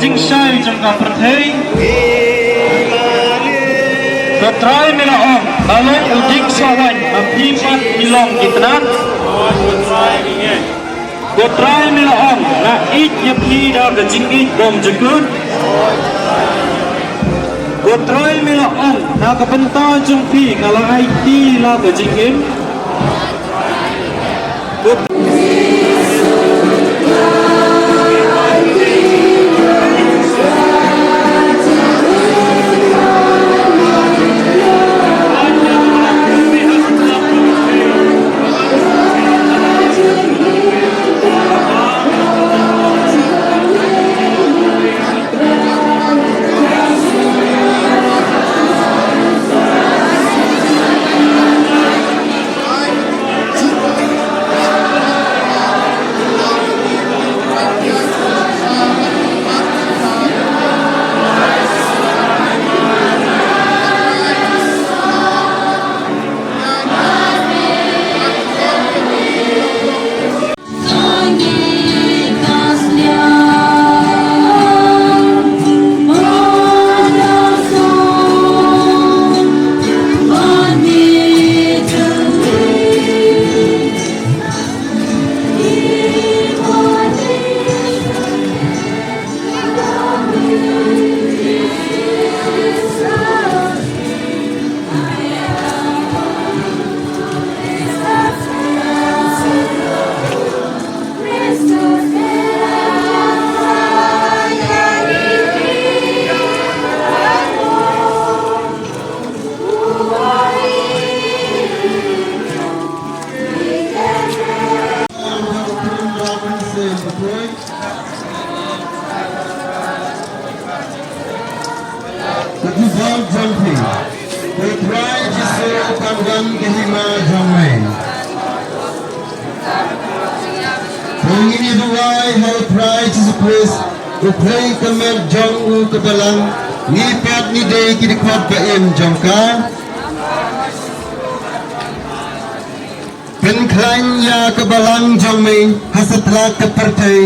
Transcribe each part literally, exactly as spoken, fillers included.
Jingshai jong ka pyrthei. Ko Trai me la ong, nga long u dieng sohwaiñ, ma phi pat phi long ki tnat. Ko Trai me la ong, nga ïeit ïa phi da ka jingïeit bymjukut. Ko Trai me la ong, na ka bynta jong phi nga la aiti la ka jingim. Ka jubab jong phi. Ko Trai Jisu kan wan ka hima jong me. Ko ngin ïa duwai ha u Trai Jisu Khrist, u pyrthei ka met jong u ka balang, ngi pat ngi dei ki dkhot ba im jong ka. Pynkhlaiñ ïa ka balang jong me ha satlak ka pyrthei,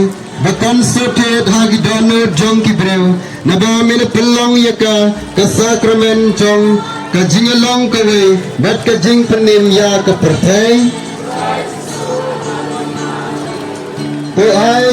ba kan shu thied ha ki dohnud jong ki briew, naba me la pynlong ïa ka, ka sakramen jong ka jingïalong kawei bad ka jingpynim ïa ka pyrthei. Ko ai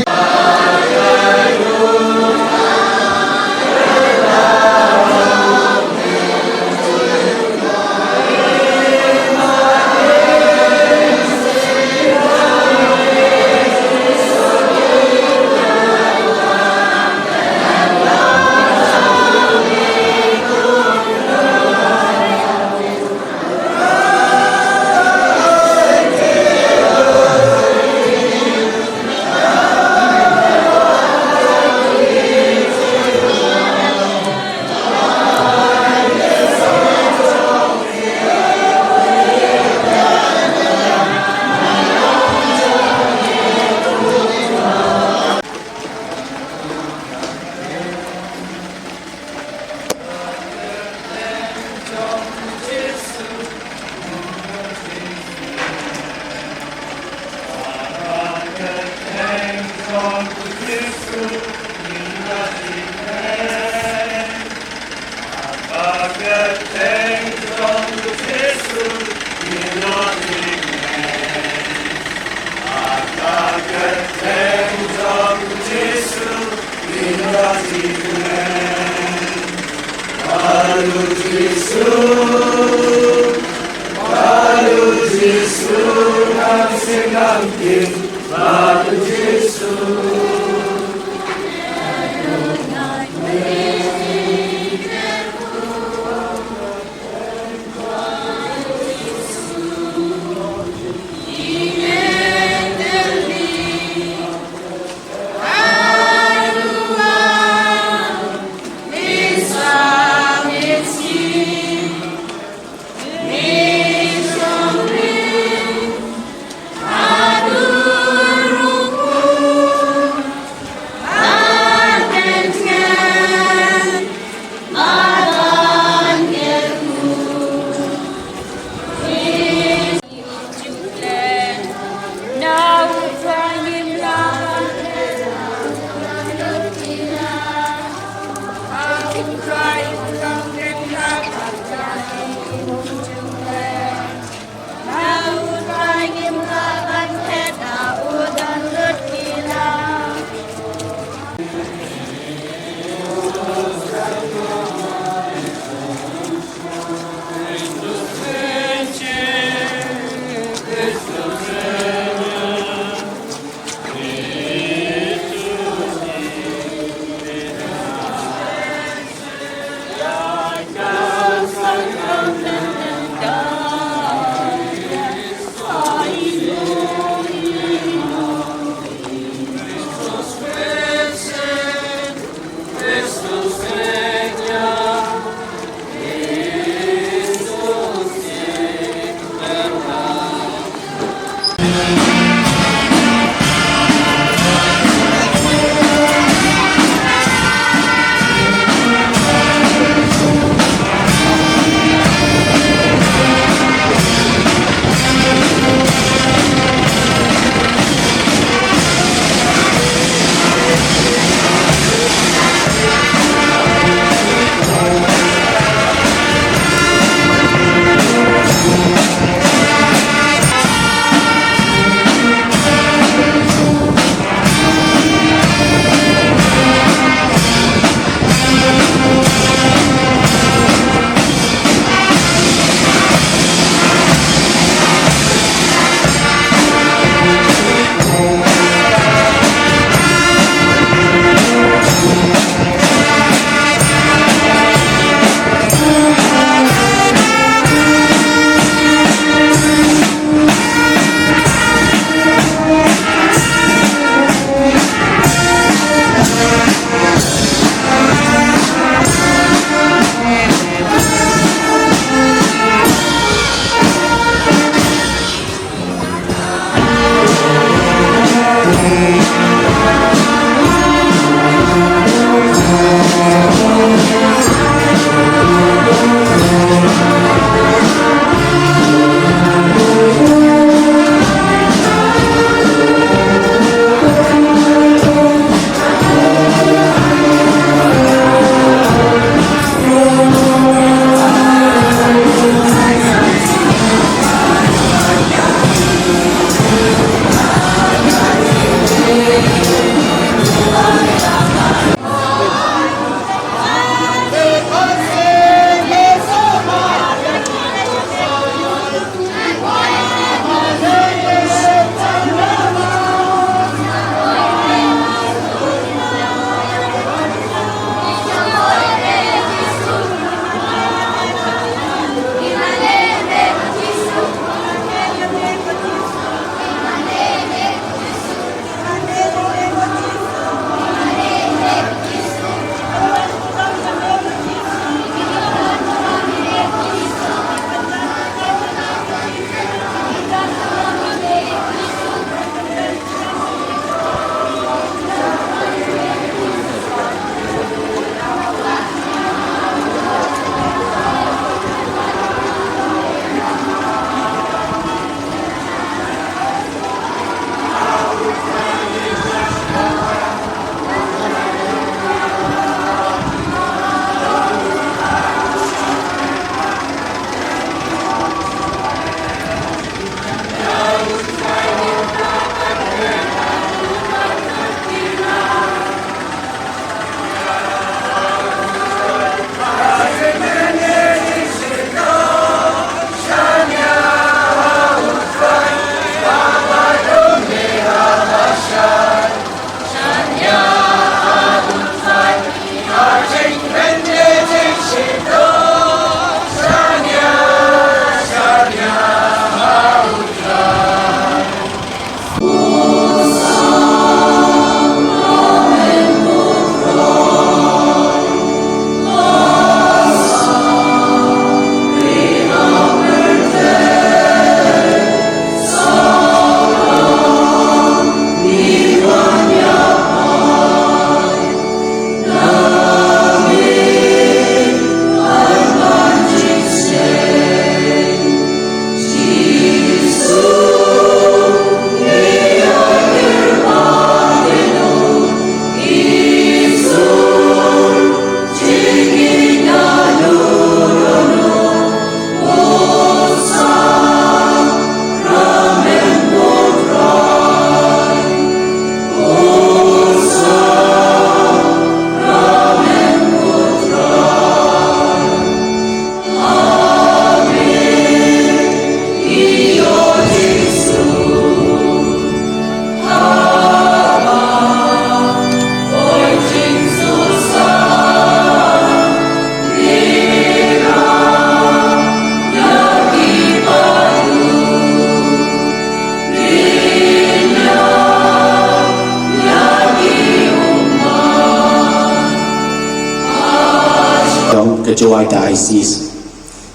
Jowai Diocese.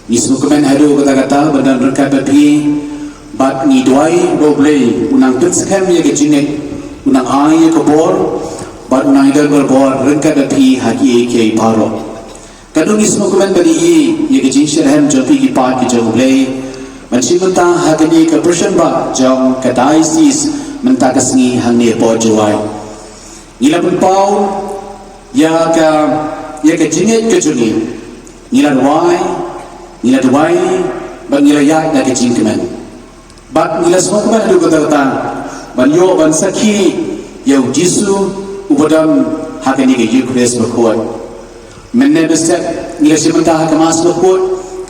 Ngi sngewkmen haduh katta katta ban don ryngkat bad phi, bad ngi duwai ba U Blei un nang pynskhem ïa ka jingngeit, un nang ai ïa ka bor, bad un nang ïadon barabor ryngkat bad phi ha kiei kiei baroh. Katno ngi sngewkmen ban ïohi ïa ka jingshitrhem jong phi ki paid ki jong U Blei ban shim bynta ha kane ka pyrshang ba jong ka Diocese mynta ka sngi hangne hapoh Jowai. Ngi la pynpaw ïa ka, ïa ka jingngeit ka jong ngi. Ngi la duwai, ngi la duwai, bad ngi la ïaid da ka jingkmen. Bad ngi la sngewkmen haduh katta katta ban ïoh ban sakhi ïa U Jisu uba don ha kane ka Eucharist bakhuid. Mynne mynstep ngi la shim bynta ha ka Mass bakhuid,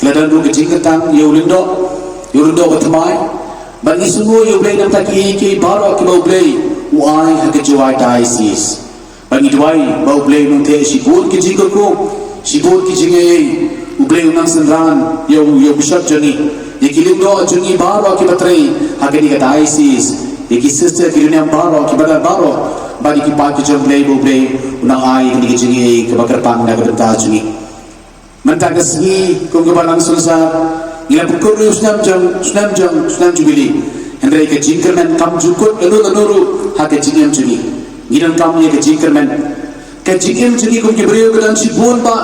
ka la don ruh ka jingkyrteng ïa u lyngdoh, ïa u lyngdoh bathymmai. Bad ngi sngewnguh ïa U Blei namar kiei kiei baroh kiba U Blei u ai ha ka Jowai Diocese. Bad ngi duwai ba U Blei un nang theh shibun ki jingkyrkhu, shibun ki jingaiei. U Blei un nang synran ïa u, ïa u bishop jong ngi, ïa ki lyngdoh jong ngi baroh kiba trei ha kane ka Diocese, ïa ki sister ki riewniam baroh, ki brother baroh, bad ïa ki paid ki jong U Blei, ba U Blei un nang ai kane ka jingaiei kaba kyrpang na ka bynta jong ngi. Mynta ka sngi kum kaba lang sngewsar, ngi la pynkut ruh ïa u snem jong, snem jong, snem Jubili. Hynrei ka jingkyrmen kam ju kut lano lano ruh ha ka jingim jong ngi. Ngi donkam ïa ka jingkyrmen. Ka jingim jong ngi kum ki briew ka don shibun bah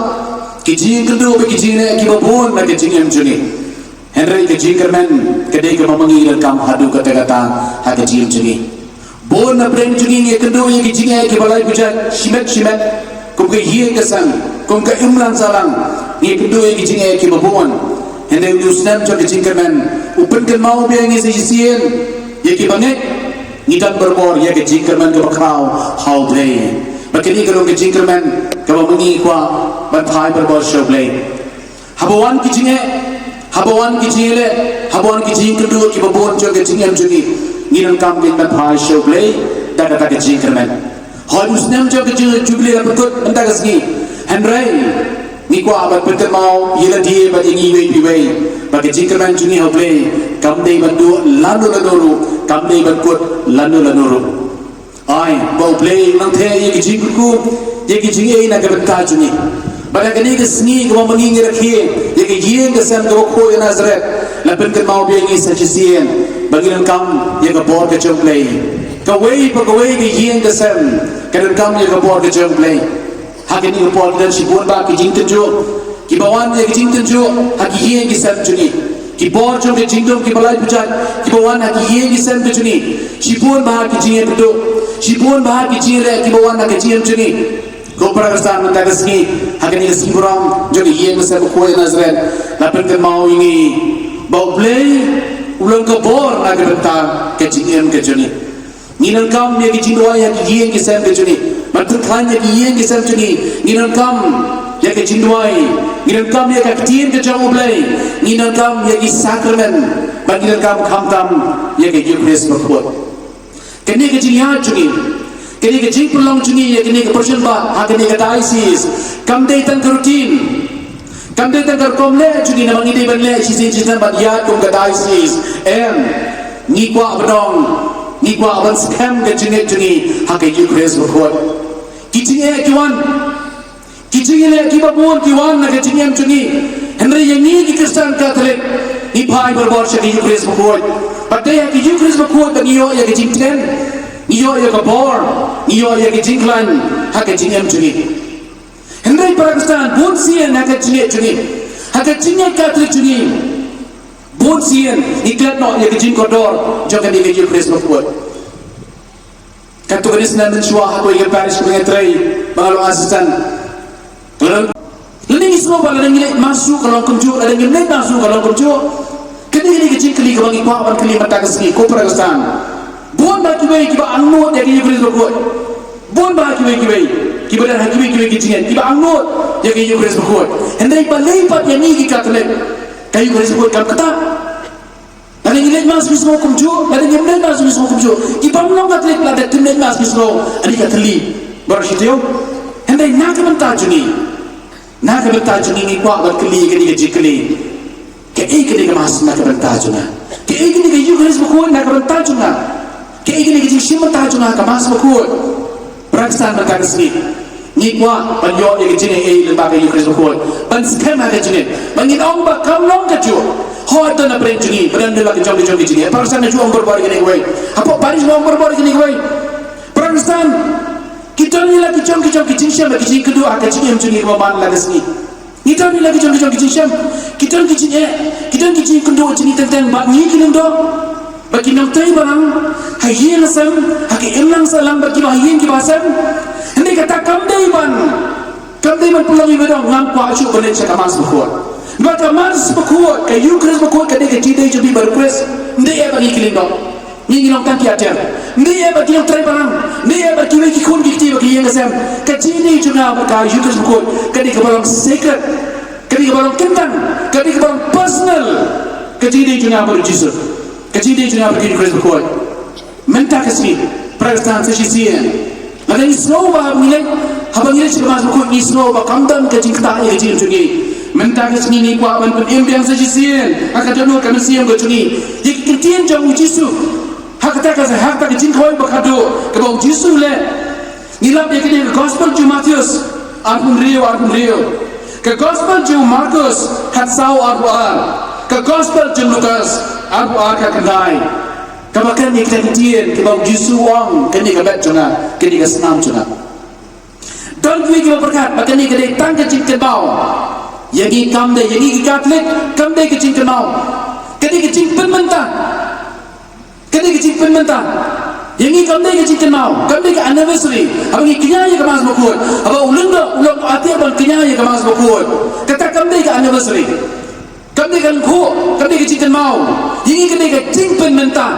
ki jingkynduh bad ki jingeh kiba bun na ka jingim jong ngi. Hynrei ka jingkyrmen ka dei kaba ma ngi donkam haduh katta katta ha ka jingim jong ngi. Bun na pdeng jong ngi ngi ïakynduh ïa ki jingeh kiba lai bujat shimet shimet, kum ka ïing ka sem, kum ka imlang sahlang, ngi ïakynduh ïa ki jingeh kiba bun. Hynrei une u snem jong ka jingkyrmen u pynkynmaw biang ïa ngi sa shisien, ïa kiba ngeit ngi don barabor ïa ka jingkyrmen kaba khraw ha U Blei. Bad kane ka long ka jingkyrmen kaba ma ngi kwah ban phai barabor sha U Blei. Haba wan ki jingeh, haba wan ki jingeh, haba wan ki jingkynduh kiba bun jong ka jingim jong ngi, ngi donkam ban phai sha U Blei da kata ka jingkyrmen. Hooid, u snem jong ka jing-, Jubili la pynkut mynta ka sngi. Hynrei ngi kwah ban pynkynmaw ïa lade bad ïa ngi iwei pa iwei ba ka jingkyrmen jong ngi ha U Blei kam dei ban duh lano lano ruh, kam dei ban kut lano lano ruh. Ai ba U Blei un nang theh ïa ki jingkyrkhu, ïa ki jingaiei na ka bynta jong ngi. Bad ha kane ka sngi kaba ma ngi ngi rakhe ïa ka ïing ka sem kaba khuid ïa Nasareth, la pynkynmaw biang ïa ngi sa shisien ba ngi donkam ïa ka bor ka jong U Blei. Kawei pa kawei ka ïing ka sem ka donkam ïa ka bor ka jong U Blei. Ha kane ka por ki don shibun bah ki jingtynjuh kiba wan ïa ki jingtynjuh ha ki ïing ki sem jong ngi. Ki bor jong ki jingdum kiba lai bujat kiba wan ha ki ïing ki sem ki jong ngi. Shibun bah ki jingïakynduh, shibun bah ki jingïaleh kiba wan ha ki jingim jong ngi. Ko para Khristan, mynta ka sngi ha kane ka sngi burom jong ka ïing ka sem bakhuid Nasareth, la pynkynmaw ïa ngi ba U Blei u long ka bor na ka bynta ka jingim ka jong ngi. Ngi donkam ïa ki jingduwai ha ki ïing ki sem ki jong ngi. Ban pynkhlaiñ ïa ki ïing ki sem jong ngi, ngi donkam ïa ki jingduwai. Ngi donkam ïa ka ktien ka jong U Blei. Ngi donkam ïa ki sakramen. Bad ngi donkam khamtam ïa ka Eucharist bakhuid. Kane ka jingïaid jong ngi, kane ka jingpynlong jong ngi ïa kane ka pyrshang bah ha kane ka diocese, kam dei tang ka routine. Kam dei tang ka rukom leh jong ngi namar ngi dei ban leh shisien shisnem ban ïaid kum ka diocese. Em, ngi kwah ban ong, ngi kwah ban skhem ka jingngeit jong ngi ha ka Eucharist bakhuid. Ki jingeh ki wan, ki jingeh kiba bun ki wan na ka jingim jong ngi. Hynrei ïa ngi ki Khristan Katholik ngi phai barabor sha ka Eucharist bakhuid. Bad dei ha ka Eucharist bakhuid ba ngi ïoh ïa ka jingthen, ngi ïoh ïa ka bor, ngi ïoh ïa ka jingkhlaiñ ha ka jingim jong ngi. Hynrei para Khristan, bun sien ha ka jingngeit jong ngi, ha ka jingngeit Katholik jong ngi, bun sien ngi klet noh ïa ka jingkordor jong kane ka Eucharist bakhuid. Katto katne snem mynshuwa ha kawei ka parish ba nga trei, ba nga long assistant, lada ngi sngewbha lada ngi leit mass shuh ka long kumjuh, lada ngim leit mass shuh ka long kumjuh. Kane ka dei ka jingkylli kaba ngi kwah ban kylli mynta ka sngi, ko para Khristan. Bun bah kiwei kiba angnud ïa ka Eucharist bakhuid. Bun bah kiwei kiwei kiba don ha kiwei kiwei ki jingngeit kiba angnud ïa ka Eucharist bakhuid. Hynrei balei pat ïa ngi ki Katholik ka Eucharist bakhuid kam ktah? Lada ngi leit mass ngi sngew kumjuh, lada ngim leit mass ngi sngew kumjuh. Ki bym long Katholik lada kim leit mass ki sngew ani ka thylli baroh shi taïew. Hynrei na ka bynta jong ngi, na ka bynta jong ngi ngi kwah ban kylli kane ka jingkylli. Kaei kane ka mass na ka bynta jong nga? Kaei kane ka Eucharist bakhuid na ka bynta jong nga? Kaei kane ka jingshim bynta jong nga ka mass bakhuid? Para Khristan, mynta ka sngi Ngi kwah ban ïoh ïa ka jingaiei lyngba ka Eucharist bakhuid, ban skhem ha ka jingngeit, ba ngin ong ba kam long kajuh. Hooid, don na pdeng jong ngi ba don la ka jong ka jong ka jingngeit. Para Khristan, nga ju ong barabor ïa kane kawei. Hapoh parish nga ong barabor ïa kane kawei. Para Khristan, ki don la ka jong ka jong ka jingshem, ka jingkynduh ha ka jingim jong ngi kaba man la ka sngi. Ngi don la ka jong ka jong ka jingshem. Ki don ki jingeh, ki don ki jingkynduh jong ngi teng teng, ba ngi ki lyngdoh, ba ki nongtrei balang ha ïing ha sem, ha ki imlang sahlang, ba kiba ha ïing kiba ha sem. Hynrei kata kam dei ban, kam dei ban pynlong ïa ba dang ngam kwah shuh ban leit sha ka Mass bakhuid. Ba ka Mass bakhuid, ka Eucharist bakhuid, ka dei ka jingdei jong phi bad u Khrist. Ym dei eh ba ngi ki lyngdoh. Ngi ngi long tang ki atiar. Ym dei eh ba ki nongtrei balang, ym dei eh ba kiwei ki khun ki kti ba ki ïing ki sem. Ka jingdei jong nga bad ka Eucharist bakhuid ka dei kaba long sacred, ka dei kaba long kyntang, ka dei kaba long personal. Ka jingdei jong nga bad u Jisu, ka jingdei jong nga bad ka Eucharist bakhuid. Mynta ka sngi, para Khristan, sa shisien, lada ngi sngew ba ngi leit, haba ngi leit sha ka Mass bakhuid ngi sngew ba kam don ka jingktah ïa ka jingim jong ngi. Mynta ka sngi ngi kwah ban pynim biang sa shisien ha ka dohnud ka mynsiem ka jong ngi ïa ki ktien jong u Jisu. Ha kata ka, ha kata ka jingkhawai ba khadduh kaba u Jisu u leh, ngi lap ïa kane ka Gospel jong u Mathaios arphew hynriew, arphew hynriew. Ka Gospel jong u Markos khatsaw, arphew ar. Ka Gospel jong u Lukas arphew ar, khatkhyndai. Kaba kren ïa kita ki ktien kiba u Jisu u ong, kane ka beit jong nga, kane ka snam jong nga. Don kiwei kiba pyrkhat ba kane ka dei tang ka jingkynmaw. Ïa ngi kam dei, ïa ngi ki Katholik, kam dei ka jingkynmaw. Ka dei ka jingpynmynta. Ka dei ka jingpynmynta. Ïa ngi kam dei ka jingkynmaw, kam dei ka anniversary. Haba ngi kñia ïa ka Mass bakhuid, haba u lyngdoh u long atiar ban kñia ïa ka Mass bakhuid, kata kam dei ka anniversary. Kam dei ka lyngkhuh, kam dei ka jingkynmaw. Ïa ngi ka dei ka jingpynmynta.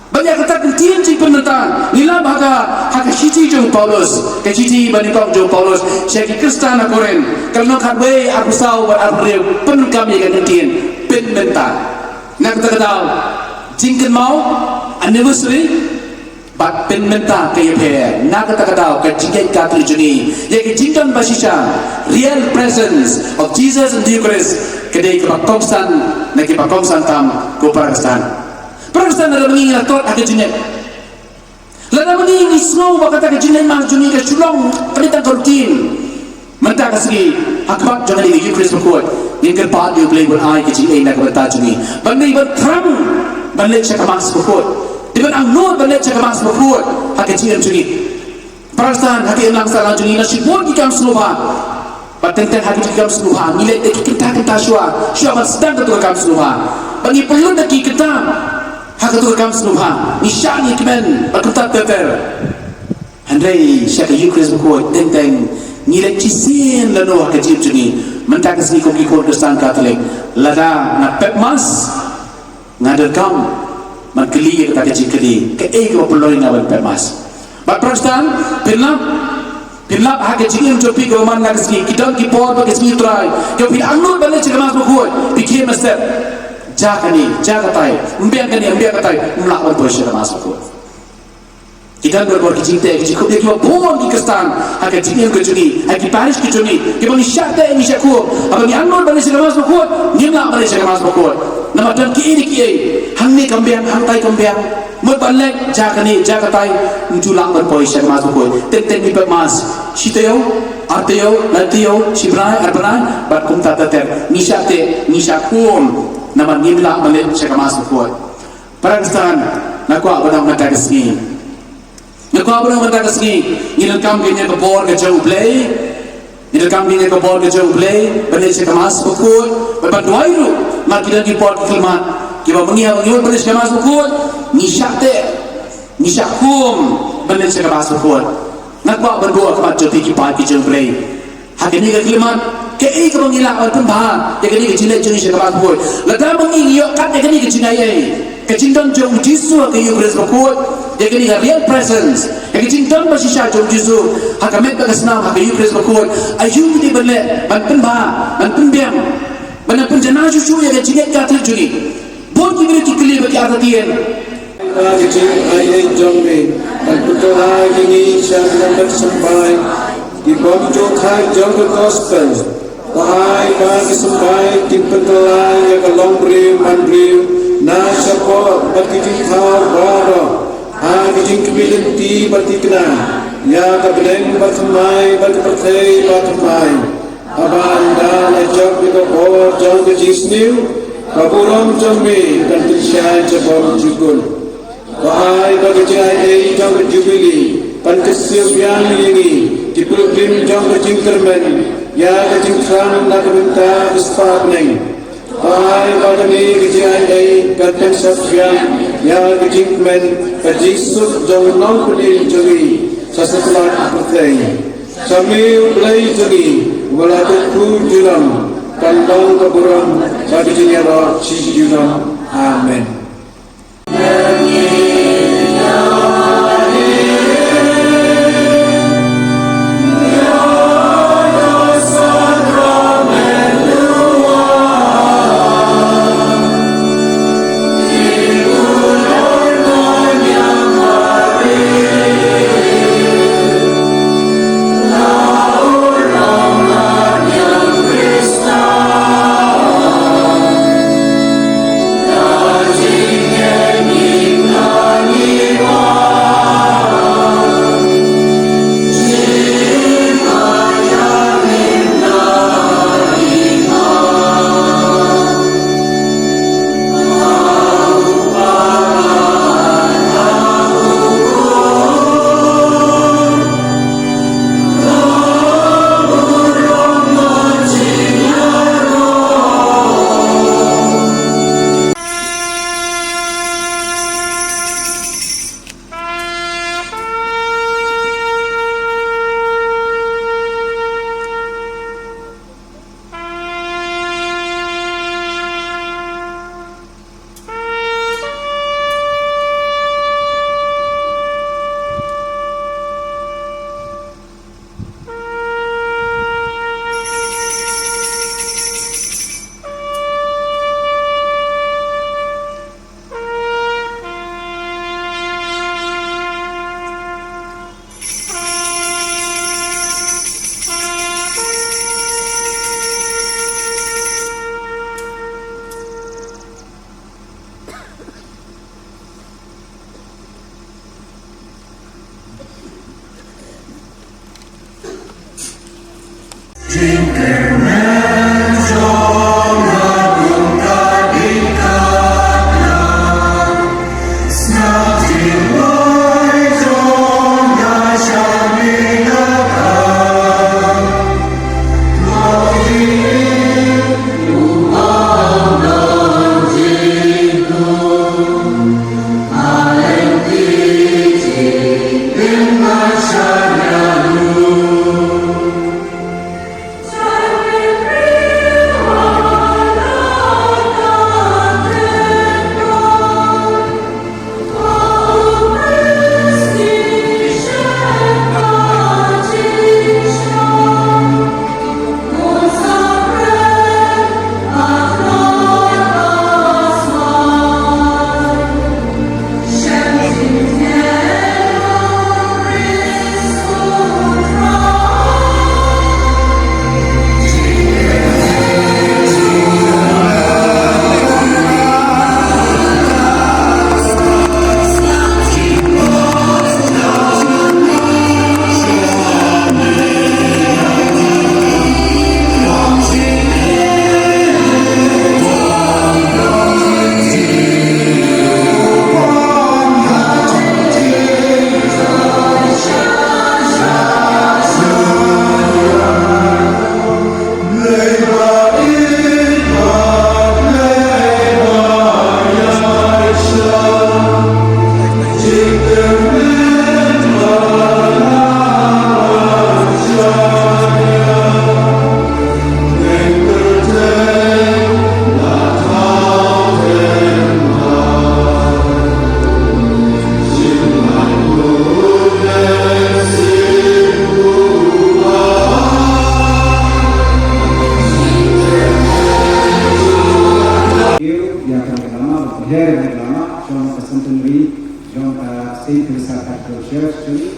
Ban ïa kata ka ktien jingpynmynta, ngi lap ha ka, ha ka shithi jong u Paulus, ka shithi banyngkong jong u Paulus sha ki Khristan ha Korinth, ka lynnong khatwei, arphew saw bad arphew hynriew, pyndonkam ïa ka ktien pynmynta. Na kata ka daw, jingkynmaw, anniversary, bad pynmynta ka ïapher. Na kata ka daw, ka jingngeit Katholik jong ngi ïa ka jingdon ba shisha, real presence of Jesus in the Eucharist, ka dei kaba kongsan na kiba kongsan tam, ko para Khristan. Para Khristan, lada ma ngi ngi la tlot ha ka jingngeit, lada ma ngi ngi sngew ba kata ka jingleit Mass jong ngi ka shu long ka dei tang ka routine, mynta ka sngi, ha khmat jong kane ka Eucharist bakhuid, ngin kyrpad ïa U Blei ban ai ka jingaiei na ka bynta jong ngi, ban dei ban thrang ban leit sha ka Mass bakhuid, dei ban angnud ban leit sha ka Mass bakhuid ha ka jingim jong ngi. Para Khristan, ha ka imlang sahlang jong ngi, na shibun ki kam sngewbha, bad teng teng ha ki kam sngewbha ngi leit da ki kynta kynta shuwa, shuwa ban sdang kato ka kam sngewbha. Bad ngi pynlut da ki kynta ha kato ka kam sngewbha, ngi shah, ngi kmen bad kumta ter ter. Hynrei sha ka Eucharist bakhuid teng teng ngi leit shisien lano ha ka jingim jong ngi. Mynta ka sngi, kum ki khun Khristan Katholik, lada nga pep Mass, nga donkam ban kylli ïa kata ka jingkylli, kaei kaba pynlong ïa nga ban pep Mass? Bad para Khristan, phin lap, phin lap ha ka jingim jong phi kaba man la ka sngi, ki don ki por bad ka sngi U Trai kaba phi angnud ban leit sha ka Mass bakhuid, phi khie mynstep, jia kane, jia katai, ym biang kane, ym biang katai, ym lah ban poi sha ka Mass bakhuid. Ki don barabor ki jingteh, ki jingkhublei kiba bun ki Khristan ha ka jingim ka jong ngi, ha ki parish ki jong ngi, kiba ngi shah teh, ngi shah khum, haba ngi angnud ban leit sha ka Mass bakhuid, ngim lah ban leit sha ka Mass bakhuid. Namar don kiei kiei, hangne kam biang, hangtai kam biang. Mut ban leit, jia kane, jia katai, ym ju lah ban poi sha ka Mass bakhuid. Teng teng ngi pep Mass shi taïew, ar taïew, lai taïew, shi bnai, ar bnai, bad kumta ter ter. Ngi shah teh, ngi shah khum, namar ngim lah ban leit sha ka Mass bakhuid. Para Khristan, nga kwah ban ong mynta ka sngi, nga kwah ban ong mynta ka sngi, ngi donkam kane ka bor ka jong U Blei. Ngi donkam kane ka bor ka jong U Blei ban leit sha ka Mass bakhuid, ban, ban duwai ruh. Namar ki don ki por ki khyllipmat kiba ma ngi, haba ngi mut ban leit sha ka Mass bakhuid, ngi shah teh, ngi shah khum ban leit sha ka Mass bakhuid. Nga kwah ban buh ha khmat jong phi ki paid ki jong U Blei ha kane ka khyllipmat, kaei kaba ngi lah ban pynbha ïa kane ka jingleit jong ngi sha ka Mass bakhuid? Lada ma ngi ngi ïoh kat ïa kane ka jingaiei, ka jingdon jong U Jisu ha ka Eucharist bakhuid, ïa kane ka real presence, ïa ka jingdon ba shisha jong U Jisu ha ka met bad ka snam ha ka Eucharist bakhuid, aïu ngi dei ban leh, ban pynbha, ban pynbiang, ban pynjanai shuh shuh ïa ka jingngeit Katholik jong ngi? Bun ki briew ki kylli bad ki artatien. Ba ka jingaiei jong me, ban pynkylla ïa ngi sha ka met symbai, ki bymjukut jong ka Gospel. Ba ai ba ki symbai kin pynkylla ïa ka longbriew manbriew na shapoh bad ki jingthaw baroh. Ha ka jingkmen lynti bad thikna ïa ka bneng bathymmai bad ka pyrthei bathymmai, haba ynda la jop ïa ka bor jong ka jingsniew, ka burom jong me kan pynshai sha bor jukut. To ai ba ka jingai ei jong ka jubili kan kyrsiew biang ïa ngi, ki pilgrim jong ka jingkyrmen ïa ka jingthrang na ka bynta ka spah bneng. To ai ba kane ka jingai ei kan pynsah biang ïa ka jingkmen ka jingsuk jong u nongpynim jong ngi sha satlak ka pyrthei. Sha me u Blei jong ngi uba la kyrkhu junom, kan long ka burom bad ka jingïaroh shi junom. Amen. Ïa ka lama, her ïa ka lama jong ka centenary jong ka Saint Teresa Cathedral Church jong ngi,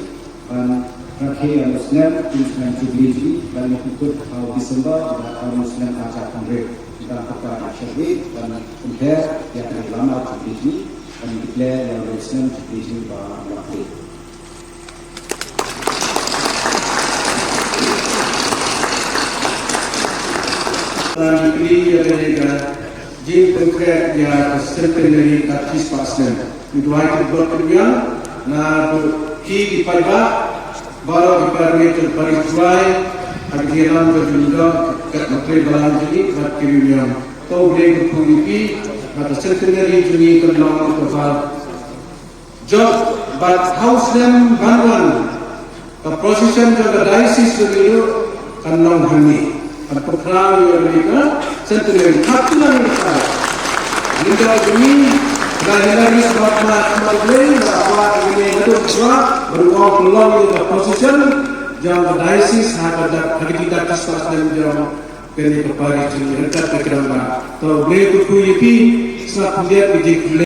ban rakhe ïa u snem, u snem Jubilee jong ngi, ban ïa kut ha u December, ban ïa u snem arhajar hynriew. Ban pynpaw ïa ka shakri, ban pynher ïa ka lama Jubilee jong ngi. Declare ïa u snem jingpynim ba la plie. Ngi plie ïa kane ka jingpynkhreh ïa ka centenary ka artist pa snem. Ngi duwai ka bor ka biang naduh ki ki paidbah baroh ki para mih ka parish Jowai ha ka jingïalam ka jingïalam ka ka Balang jong ngi bad ki riewniam. To U Blei kyrkhu ïa phi ba ka centenary jong ngi kan long kaba jop bad ha u snem ban wan ka procession jong ka diocese jong ngi ruh kan long hangne. Kan pynkhraw ïa kane ka centenary. Hap tu lang ïa ka. Ngi da jong ngi da Hilarius Bad Ma Khyllung Blei da kwah ïa kane ka dum kwah ban ong pynlong ïa ka procession jong ka diocese ha ka da ha ka jingdap Christmas jong kane ka parish jong ngi ryngkat ka kyrdan ba. To U Blei kyrkhu ïa phi. Sngap khyndiat ïa ki